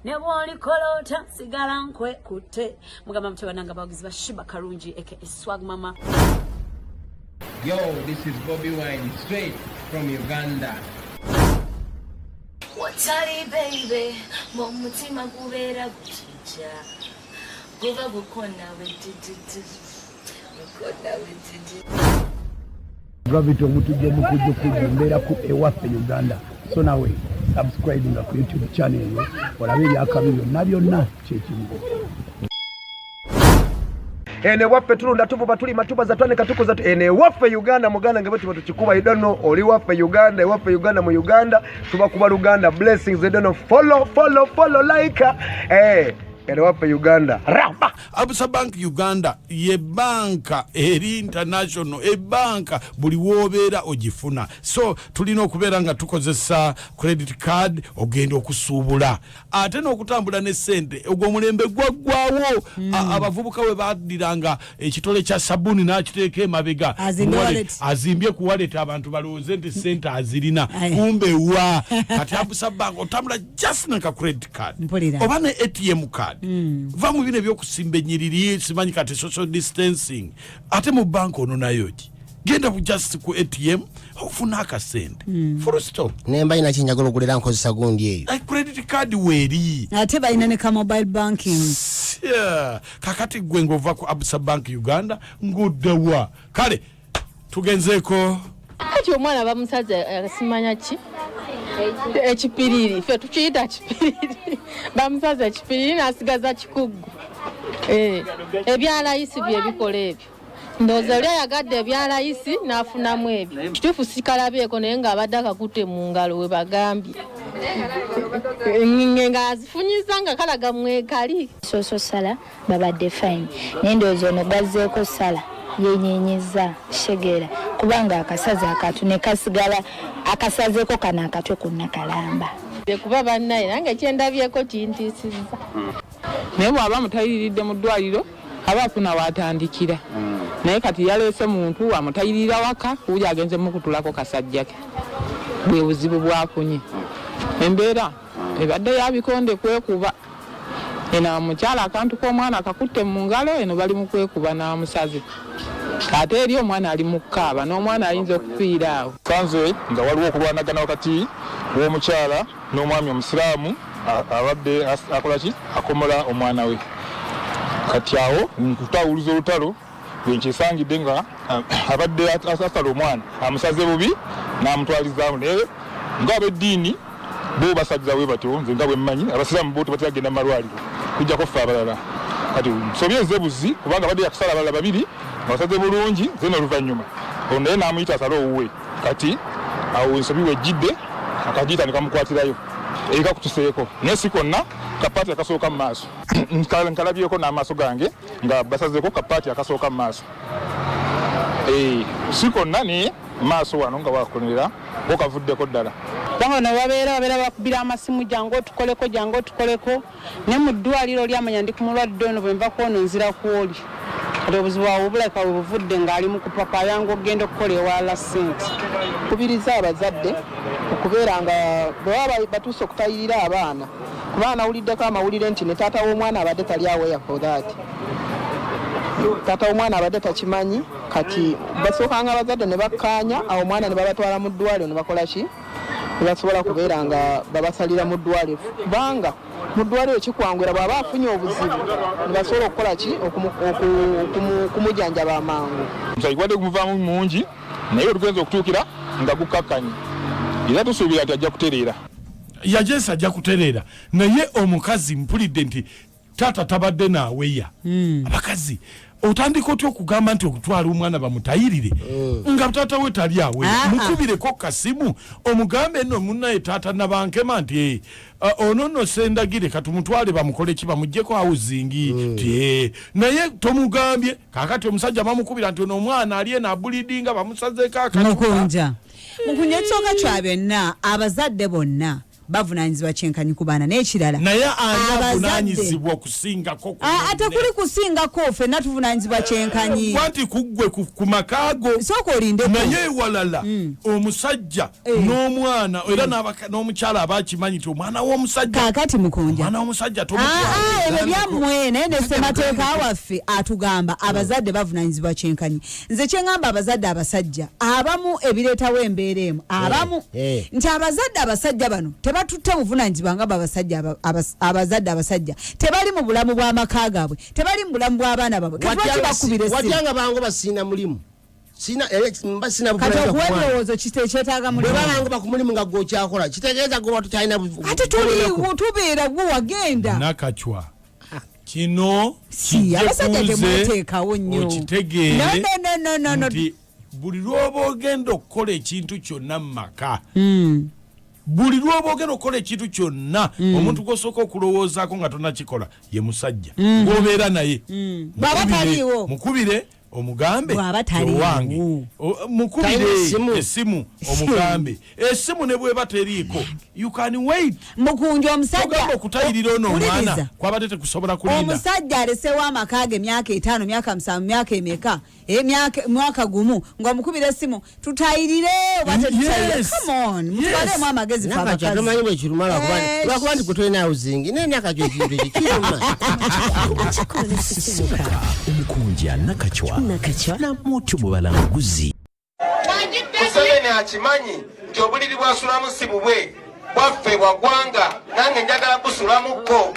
Ne bw'olikola otya, sigala nkwekutte. Mugamba mutya banange abawagizi ba Sheebah Karungi aka Swag Mama? Yo, this is Bobby Wine, straight from Uganda. Watali baby, ng'omutima gubeera gukijja, guba gukona bwetititi, gukona bwetiti. Gravity Omutujju omukujjukujju, mbeera ku Ewaffe Uganda. So nawe subscribe nga ku YouTube channel eyo olabe ebyakabi byonna byonna kyekimu. Eno ewaffe tulunda, tuvuba, tulima, tubaza, twanika, tukuza. Eno ewaffe Uganda, muganda nge bwe tuba tukikuba. You don't know, oli waffe Uganda, ewaffe Uganda, mu Uganda tubakuba Luganda. Blessings. You don't know, follow, follow, follow, like. Eno ewaffe Uganda, raba. Absa Bank Uganda ye banka eri international, ebanka buli woobeera ogifuna. So tulina okubeera nga tukozesa credit card ogenda okusuubula ate n'okutambula ne sente. Ogwo omulembe gwaggwawo. Abavubuka we baddiranga ekitole kya sabuni n'akiteeka emabega Azimbye mu wallet. Azimbye ku wallet, abantu balowooze nti sente azirina. Aye. Kumbe wa kati Absa Bank otambula just naka credit card Mpulira. oba ne ATM card. Va mu bino ebyokusimba enyiriri, simanyi kati social distancing, ate mu banka ono nayo ki? Genda bu just ku ATM ofuna akasente, full stop. Nemba ina kyenjagala ogulera, nkozesa gundi eyo. Credit card weeri. Ate balina ne ka mobile banking. Yeah. Kakati gwe ng'ova ku Absa Bank Uganda ng'oddawa? Kale tugenzeeko. Kati omwana bamusaze simanya ki, ekipiriri, ffe tukiyita kipiriri. Bamusaze ekipiriri n'asigaza kikuggu. Ebyalayisi byebikola ebyo. Ndowooza oli ayagadde ebyalayisi n'afunamu ebyo. Kituufu sikalabyeko, naye ng'abadde akakutte mu ngalo we bagambye ng'azifunyiza nga kalaga mwekali. Sooso sala babadde fine, naye ndowooza ono gwazzeeko sala yenyenyeza kitegeera, kubanga akasaza akantu ne kasigala akasazeeko kano akatwe konna kalamba. Kuba bannaye nange kyendabyeko kintiisizza. Naye bw'aba amutayiriridde mu ddwaliro, aba afuna waatandikira, naye kati yaleese muntu amutayirira waka, wuli agenze mukutulako kasajja ke. Bwe buzibu bwafunye. Embeera ebadde ya bikonde, kwekuba. Eno omukyala akantu k'omwana akakutte mu ngalo, eno bali mu kwekuba n'amusaze, ate eri omwana ali mu kukaaba, n'omwana ayinza okufiira awo. Sanze nga waliwo okulwanagana wakati w'omukyala n'omwami omusiraamu abadde akola ki, akomola omwana we. Kati awo nkutawuluza olutalo lwenkyesangidde nga abadde asala omwana amusaze bubi n'amutwalizaamu. Naye nga ab'eddiini bo basaliza bwe batyo, nze nga bwe mmanyi, abasiraamu bo tebatera kugenda mu malwaliro kujjako ffe abalala. Kati nsobye nze buzi, kubanga abadde yakusala abalala babiri nga basaze bulungi, then oluvannyuma ono naye n'amuyita asale owuwe. Kati awo ensobi wejjidde, akagiyita ne kamukwatirayo erikakutuseeko, naye si konna, ka part akasooka mu maaso. Nkalabyeko n'amaaso gange nga basazeeko ka part akasooka mu maaso. Si konna, naye maaso wano nga wakonera bo kavuddeko ddala. Kubanga bano babeera bakubira amasimu, "Jangu otukoleko, jangu otukoleko." Naye mu ddwaliro lyamanya ndi ku mulwadde ono, bwe nva ku ono nzira ku oli. Kati obuzibu awo bulabika bwe buvudde, ng'ali mu kupapa, ayanga okugenda okukola ewalala ssente. Kubiriza abazadde okubeera nga bwe baba batuuse okutayirira abaana, kubanga nawuliddeko amawulire nti ne taata w'omwana abadde tali aware for that. Taata w'omwana abadde takimanyi. Kati basookanga abazadde ne bakkaanya, awo omwana ne babatwala mu ddwaliro ne bakola ki, ne basobola kubeera nga babasalira mu ddwaliro, kubanga mu ddwaliro kikwanguyira bw'aba afunye obuzibu ne basobola okukola ki, okumujanjaba amangu. Omusaayi gubadde gumuvaamu mungi, naye wetugenza okutuukira nga gukkakkanye, era tusuubira nti ajja kutereera. Yajesi ajja kutereera, naye omukazi mpulidde nti taata tabadde naaweya. Abakazi, otandika otya okugamba nti okutwala omwana bamutayirire nga taata we tali aweya? Ah, ah. Mukubireko kasimu omugambe nno, "Munaye taata Nabankema," nti, "Ono nno Sendagire, katumutwale bamukole ki, bamugjeko housing," nti, "Naye tomugambye." Kakati omusajja bamukubira nti ono omwana ali eno abulidinga, bamusazeeko akacupa. Mukunja, Mukunja, ekisooka kya byonna, abazadde bonna Bavunanyizibwa kyenkanyi ku baana. N'ekirala, Naye ani abazadde- avunanyizibwa okusingako ku Ah, tekuli kusingako, ffenna tuvunanyizibwa kyenkanyi. Anti kuggwe ku maka go. Sooka olindeko. Naye ewalala omusajja n'omwana era n'omukyala aba akimanyi nti omwana w'omusajja Kaakati mukunja, omwana w'omusajja. Ah, ah, ebyo byammwe, naye ne ssemateeka waffe atugamba abazadde bavunanyizibwa kyenkanyi. Nze kyeŋŋamba, abazadde abasajja abamu, ebireetawo embeera emu abamu nti abazadde abasajja bano tebatutte buvunanyizibwa nga babasajja abazadde abasajja tebali mu bulamu bw'amaka gaabwe, tebali mu bulamu bw'abaana baabwe. Kati lwaki bakubira essimu? Watya nga bango basiina mulimu? Sina mba sina Kati buvunaanyizibwa okuwa ku mwana. ebirowoozo kyetaaga Bwe mulimu. balanga ba ku mulimu nga gwe okyakola, kitegeeza gwe watukyalina. Ate tuli tubeera gwe wagenda. Nakacwa, kino Si, kijje abasajja kunze temweteekawo nnyo. okitegeere No, no, no, no, no, no. nti buli lwoba ogenda okukola ekintu kyonna mu maka, buli lwoba ogenda okukola ekintu kyonna, omuntu gwosooka okulowoozaako nga tonakikola ye musajja gwobeera naye. Bw'aba taliiwo. Mukubire omugambe Bw'aba taliiwo. owange. Mukubire Talina essimu. Essimu omugambe, essimu ne bweba teriiko, you can wait. Mukunja, omusajja Ogamba okutayirira ono omwana Wuliriza. kwabadde tekusobola kulinda. Omusajja alesewo amaka ge emyaka 5, myaka 7, myaka emeka, mwaka gumu, ng'omukubira essimu tutayirire oba tetutayirire. Come on, mutwalemu amagezi fe Nakacwa, abakazi. tomanyi bwekiruma lwakuba nti gwe tolina housing, naye Nakacwa ekintu ekyo kiruma. Sisimuka omukunja Nakacwa Nakacwa namutu mu balanguzi. Museveni akimanyi nti obuliri bwasulamu si bubwe, bwaffe, bwa ggwanga. Nange njagala kusulamukko.